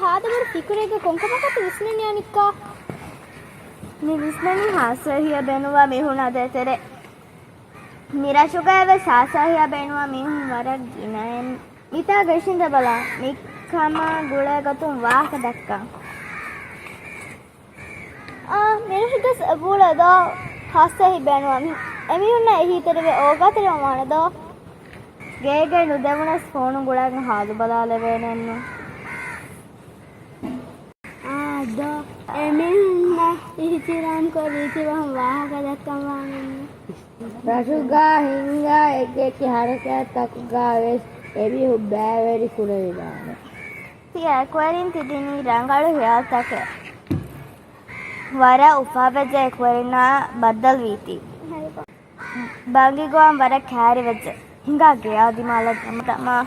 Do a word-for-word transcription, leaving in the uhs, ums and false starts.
ހާދަ ބޮޑު ފިކުރެއްގަ ކޮންކަމަކަށް ތި ވިސްނަނީ އަނިއްކާ؟ މި ވިސްނަނީ ހާސްވެ ހިޔަ ބޭނުންވާ މީހުން ހަދޭ ތެރޭ. މި ރަށުގައިވެސް ހާސްވެ ހިޔަ ބޭނުންވާ މީހުން ވަރަށް ގިނައެއް. މިތާ ގެންނަން ބަލަ، މި ކަމާ ގުޅޭ ގޮތުން ވާހަކަ ދައްކާ. އާ، މިރަށުގަސް އެބޫޅަ ދޯ ހާސްވެ ހިޔަ ބޭނުންވާ މީހުން. އެމީހުންނަށް އެހީތެރިވެ އޯގާތެރިވަމުން ވާނެ ދޯ. ގޭގައި ނުދެވުނަސް ފޯނު ގުޅަން ހާލު ބަލާލެވޭނެއެއްނު. އާ، ދޯ. އެމީހުންނަށް އިހްތިރާމްކޮށް ރީތިވަހުން ވާހަކަ ދައްކަން ވާނެއެއްނު. ރަށުގަ ހިންގާ އެކިއެކި ހަރަކާތްތަކުގަވެސް އެމީހުން ބައިވެރި ކުރެވިދާނެ. ތިޔަ އެކުވެރިން ތި ދިނީ ރަނގަޅު ހިޔާލުތަކެއް. ވަރަށް އުފާވެއްޖެ އެކުވެރިންނާ ބައްދަލުވީތީ. ބަނގި ގޮވަން ވަރަށް ކައިރިވެއްޖެ. ހިނގާ ގެޔާ ދިމާލަށް ދަމާ.